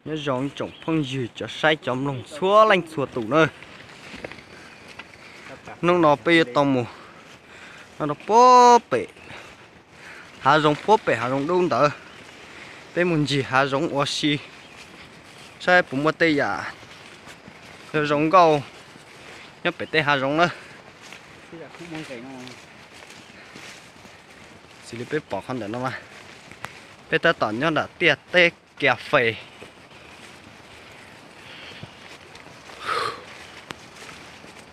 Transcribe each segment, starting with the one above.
Nyob zoo ib tsoom phooj ywg cov saib cov mloog txhua leej txhua tus na. Hnub no peb yuav tau mus no rau puag pem hav zoov, puag pem hav zoov dub ntawd. Peb mus ncig hav zoov ua si saib puas muaj tej yam zoo zoo nkauj nyob pem tej hav zoov na. Xws li peb pom qhov ntawm no mas peb tab tom nyob nram tiaj teb Kias Fes.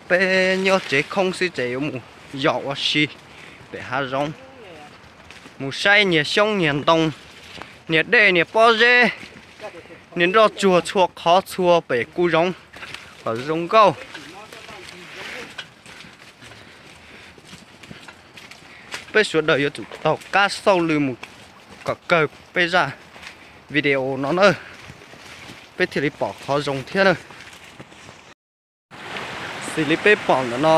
Peb nyob tsev khoob xwb ces yuav mus yos ua si pem hav zoov, mus saib niag xyoob niag ntoo, niag dej niag pob zeb, niag nroj tsuag txhua qhov txhua pem kuj zoov kom zoo nkauj. Peb sawv daws yuav tsum taug qab xauj lw mus kom kawg peb zaj video no na, peb thiaj li pom qhov zoo thiab na. Xws li peb pom ntawm no,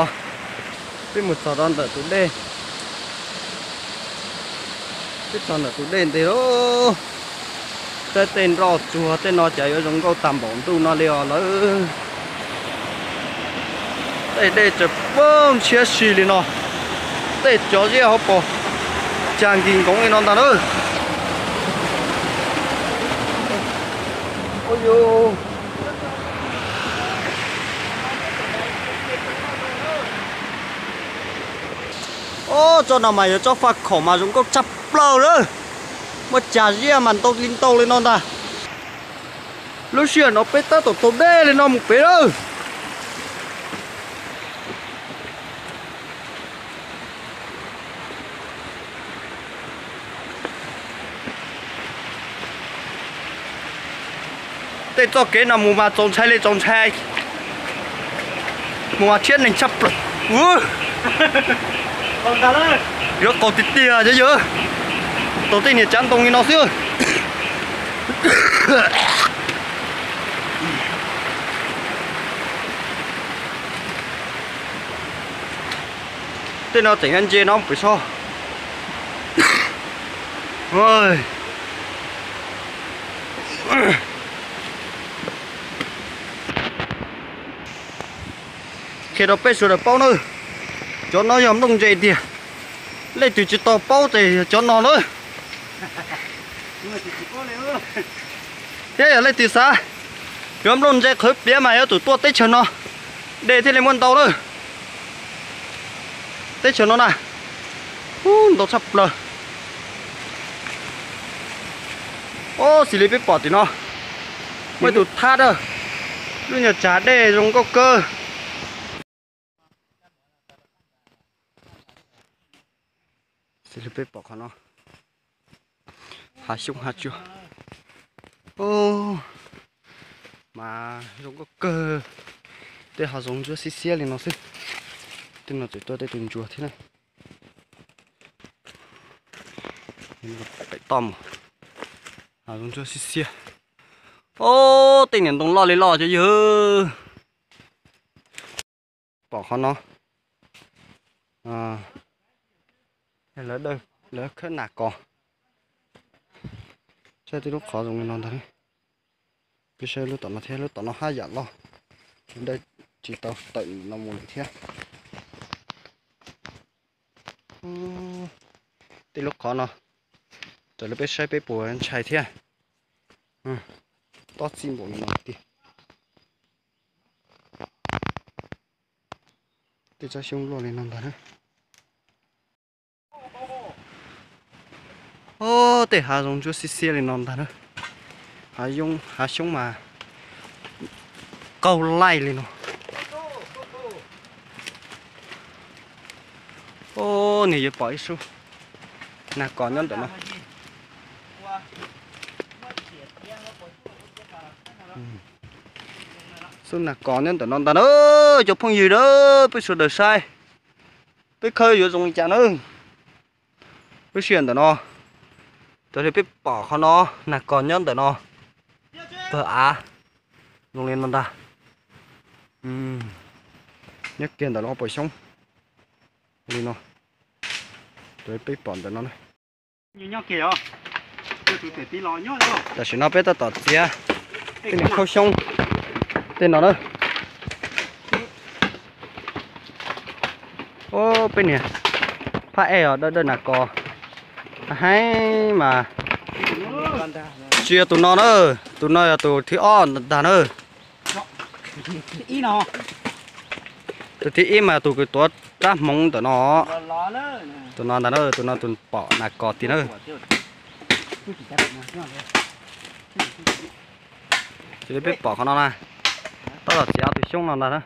peb mus txog rau ntawm tus dej, peb txog ntawm tus dej ntev lawm, saib tej nroj tsuag tej no cas yuav zoo nkauj tag npaum ntuj no li os lawm. Tej dej tsaws poob ntshiab si li no, tej cov ziab hauv paus cas nkis nkoov li no ntag na. Ob, tsob no mas yog tsob faj khaum mas zoo nkauj tshaj plaws lawm. Muaj cas ziab mas ntau li ntau li no ntag. Lub sij hawm no peb tab tom taug dej li no mus pem lawm. Tej txoj kev no mus mas txaus ntshai li txaus ntshai, mus mas thiab neeg tshaj plaws. Yuav qaug tiag tiag cov yawg, taug tej niag tsav ntoo li no xwb. Tej no tseem ntse no pem so. Qhia rau peb sawv daws paub na, cov no yog nplooj ntse tiag. Leej twg tsis tau paub ces yog cov no na. Thiab yog leej twg xav yuav nplooj ntse qhwv piav mas yuav tsum tuaj teb chaws no, dej thiaj li muaj ntau lawm. Teb chaws no na, ntau tshaj plaws. Ob, xws li peb pom tim no, muaj ib tug thab a, lub nyuag tsav dej zoo nkauj kawg. Xws li peb pom qhov no, hav xyoob hav tsuag, mas zoo nkauj kawg. Tej hav zoov ntsuab xiab xiab li no xwb. Tej no tseem tuaj tej tus ntsuag thiab na. Pem toj mus, hav zoov ntsuab xiab xiab. Ob, tej niag ntoo loj li loj cov yawg. Pom qhov no, lawv khawb nas kos. Saib tej lub qhov zoo li no ntag. Peb saib lub tom no thiab, lub tom no haj yam loj, dawb tsis tau tawm no mus lawm thiab. Tej lub qhov no, raws li peb saib peb puas ntshai thiab. Tob txij npaum li no tiag. Tej tsob xyoob luaj li no ntag na. Ob, tej hav zoov ntsuab xiab xiab li no ntag na. Hav xyoob mas qaug laij li no. Ob, nws yuav pom ib xub nas kos nyob ntawm no. Xub nas kos nyob ntawm no ntag na, cov phooj ywg na, peb sawv daws saib, peb khawb yuav zoo li cas na. Lub sij hawm ntawm no, raws li peb pom qhov no, nas kos nyob ntawm no, pawg av zoo li no ntag. Nyob kiag ntawm lub pob xyoob li no, raws li peb pom ntawm no. Tam sim no peb tab tom txiav Tej niag khaub xyoob tej no na. Peb niag phab ej os, dawj dawj nas kos heev mas. Tsis yog tus no na, tus no yog tus thib ob ntag na. Tus thib ib mas tus kws tuav rab hmoov ntawm no. Tus no ntag na, tus no tus pom nas kos tiag na. Cia li peb pom qhov no na, tab tom txiav tus xyoob no ntag na.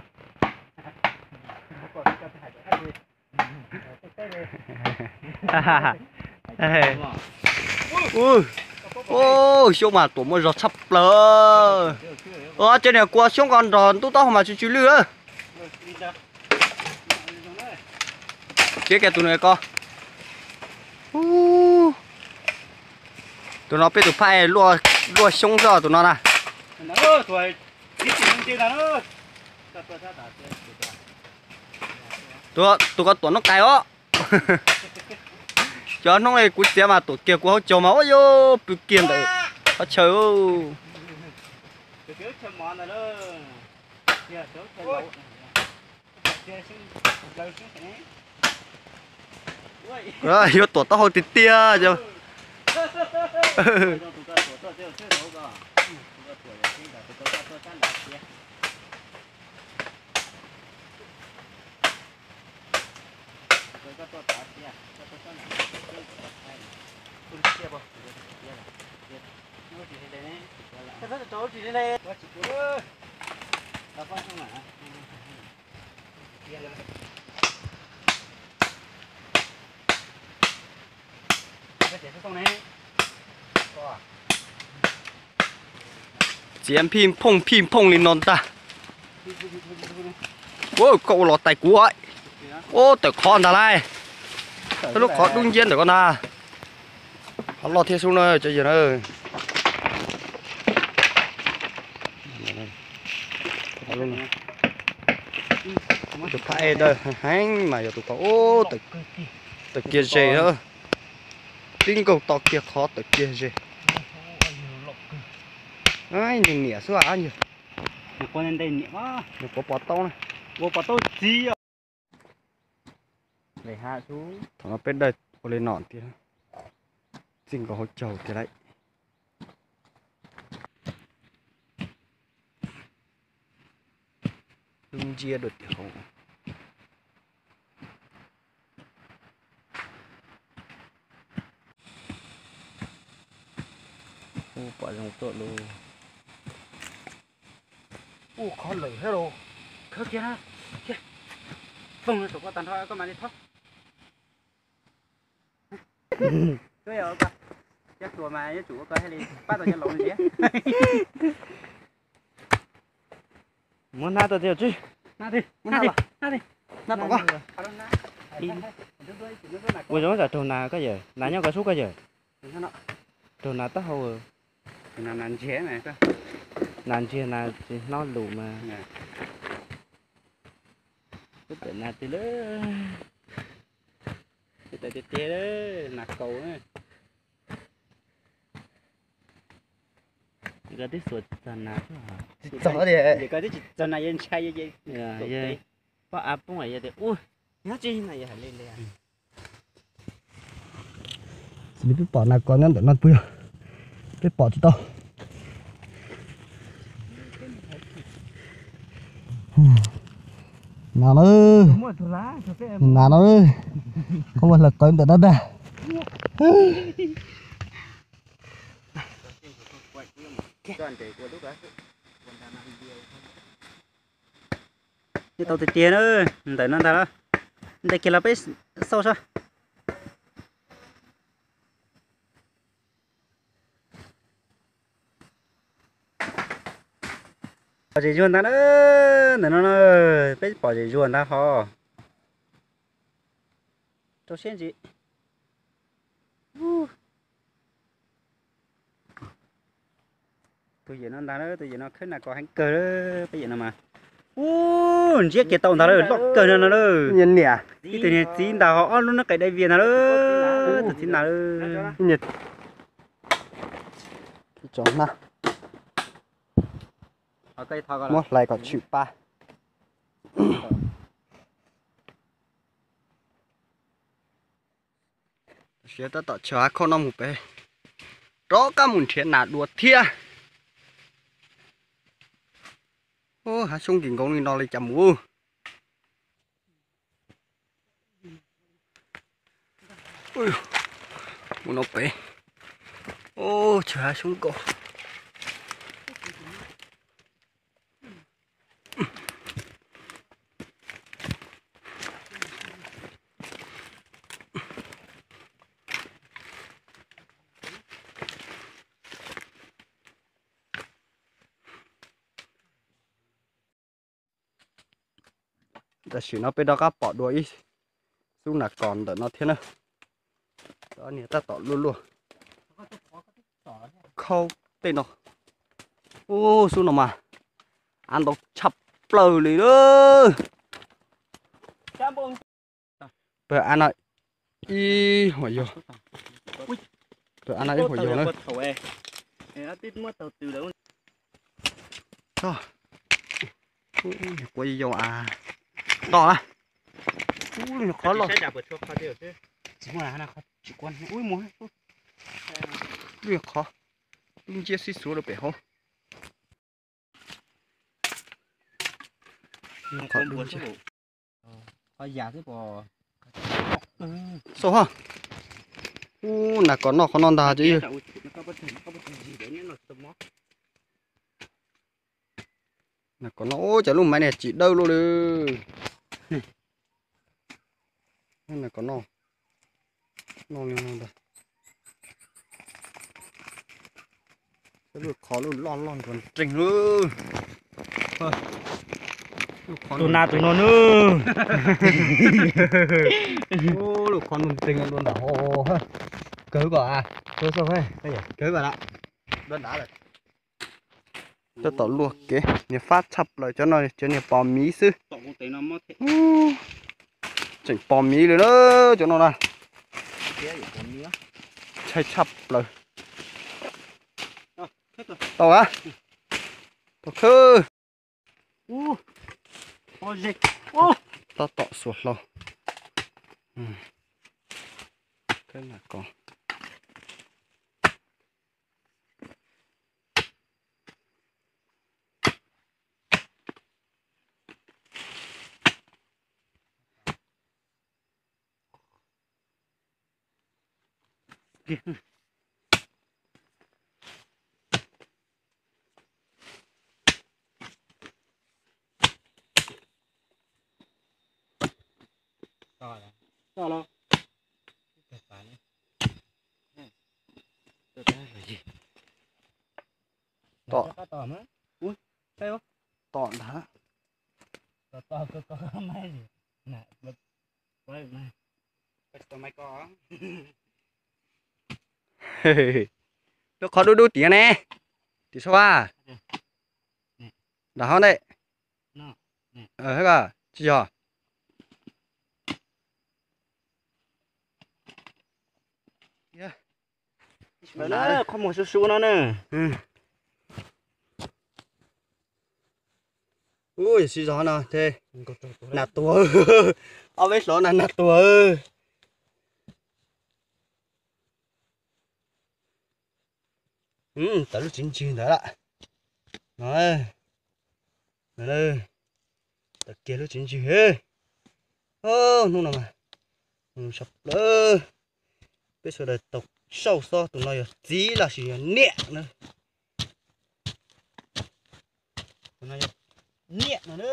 Xyoob mas tuam muaj zog tshaj plaws. Cov niag kua xyoob ko nrog ntub taub hau mas tsw tsw lwj lawm. Txiav kiag tus no ko. Tus no peb tus phab luaj xyoob xwb tus no na. Tus ko tuam noob qais os. Cov hnub no kuv txiav mas tuam kiag kuv hauv caug mas ua yuav pw kiag ntawm qhov chaw. Yuav tuam taub hau tiag tiag. Txiav phij phooj phij phooj li no ntag. Ua koj ua los tais kuv. Ua tawm qhov ntag lauj. Lub qhov dub nciab ntawm ko ntag. Qhov loj thiab xwb na cov yawg na. Tus phab ej dawb heev mas yog tus ko tawm kiag ze. Tib nkaug to kiag qhov tawm kiag ze. Niam niam xwb. Nws quav pov tau na. Thaum no peb dawj ua li no tiag. Txij nkaus hauv caug tiag lauj. Lub nciab dua tiag hauv. Ub, pom zoo tuaj lub. Ub, qhov lawm thiab los. Khawb kiag na. Foom rau koj tag nrho koj mam li thob. Cov tuam mas yuav tsum ua koj thiaj li pab tau cov laus no thiab. Muab hnab tuaj thiab tswb. Hnab pom koj. Ua zoo tsam raug nas koj yawm, nas nyob koj sub koj yawm. Raug nas taub hau. Nas ntsiag nas tsis hnov lus mas. Peb tawm nas tiag lawm. Peb tawm tiag tiag lawm, nas kaus. Koj twb xuas txog nas xwb. Koj twb tsis txog nas, yog ntshai. Pab av poob yog tias ub, nyob tsis na yog hais li li. Xws li peb pom nas kos nyob ntawm no puas yog? Peb pom tsis tau. Nas no, nas no, koj muaj hlawv qawv ntawm no ntag. Nyob tau tiag tiag na, ntawm no ntag lauj. Ntes kiag los peb xauj saib. Pom zem zuag ntag na, ntawm no peb pom zem zuag ntag hos. Rau siab ntsis. Tus yawm no ntag, tus yawm no khawb nas kos heev kawg, peb yawm no mas. Ub, ntsiab kiag tau ntag lawm, loj kawg no no lawm. Ib tug niag txiv ntag hos, ob lub nab qais dai vias ntag lawm, tus txiv ntag lawm. Tso na. Muab hlais kom tshwm pa. Siav tab tom chaw hav khauj no mus pem, rov qab mus nrhiav nas dua thiab. Hav xyoob nkim nkoos li no li cas mus. Mus no pem, chaw hav xyoob nkaus. Tam sim no peb rov qab pom dua ib xub nas kos ntawm no thiab na. Cov niag tab tom luaj luaj khaub tej no. Ub, xub no mas av ntau tshaj plaws li lawm. Pawg av no ib huam yog, pawg av no ib huam yog na. Quav yau av, to a. Ub, lub nyuag qhov loj. Lub nyuag qhov, lub nciab xib xuav rau pem hauv. Xauj ha. Ub, nas kos noj qhov no ntag ces. Nas kos no, ub, cov lub maiv ne tsis dawb luaj li. Nas kos no, no li no ntag. Lub qhov lub loj loj nruas nreeg lawm. Tus nas tus no nawb. Lub qhov nruas nreeg dua nram hauv. Kawg kom, kawg kom, dua nrad lawm. Tab tom luaj kev, niag fab tshaj plaws, cov no cov niag pos miv xwb. Tseem pos miv li na, cov no na. Ntshai tshaj plaws. Tau a, tau khawb. Tab tom xuas hlau. Tom, tom ntag. Lub qhov dub dub tiag ne, tim sau a, nram hauv ntej. Tsis yog. Qhov muag su su no na. Ub, yog siv zog no thiaj nas tuag. Ob peb hlo na nas tuag. Tawm lub tsev ntswg ntawd lawm. No, tawm kiag lub tsev ntswg. Hnub no mas sawv plaws, peb sawv daws tau sauj xwb, tus no yog txiv los sis yog niam na. Tus no yog niam no na.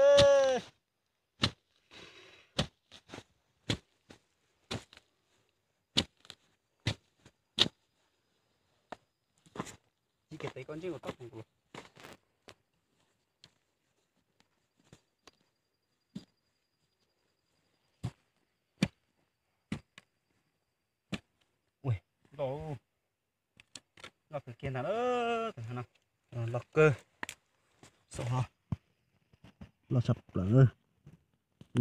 Loj kawg kiag ntag, loj kawg. Xauj ho, loj tshaj plaws.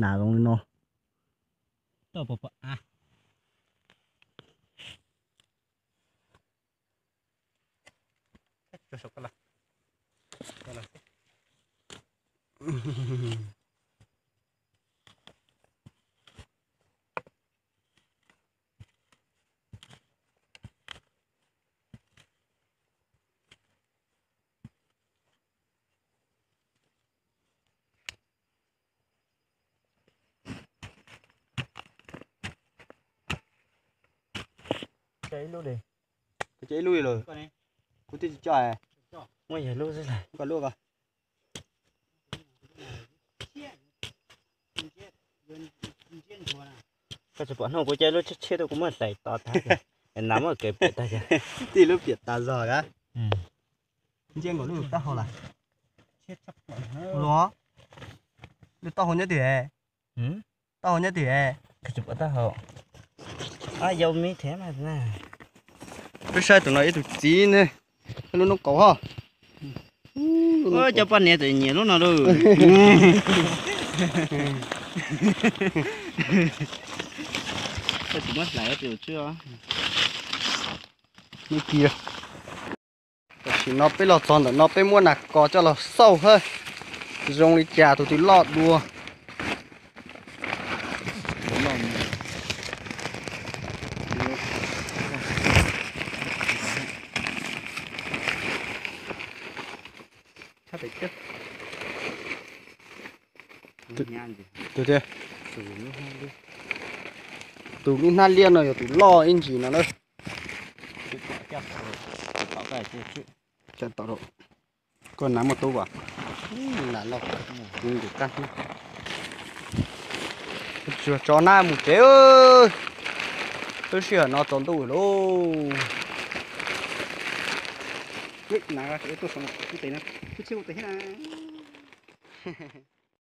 Nas zoo li no. Kuv coj ib lub li los. Kuv twb tsis coj. Muab yog lub xwb las. Koj lub ko. Koj tsis pom hnub kuv coj lub tshiab tshiab tuaj kuv muab hlais to tag, nas muab kev piam tag. Tij lub piam tas zog a. Ntsia nkaus lub taub hau lawm. Lub taub hau nyob twg? Taub hau nyob twg? Koj tsis pom taub hau. Yau me thiab mas na. Peb saib tus no ib tug txiv ne, lub noob kaus ho. Cov poj niam txawm nyiam lub no lauj. Koj tsis muab hlais tis tsw. Tam sim no peb los txog ntawm no peb muab nas kos coj los xauj hab, zoo li cas tus twg loj dua. Tus lub hnab liab no yog tus loj ib ntsis no na. Koj nas muaj tub as? Nas loj, kuv ntim tag. Tsuag tso na mus tsev. Lub sij hawm no tsaus ntuj lauj.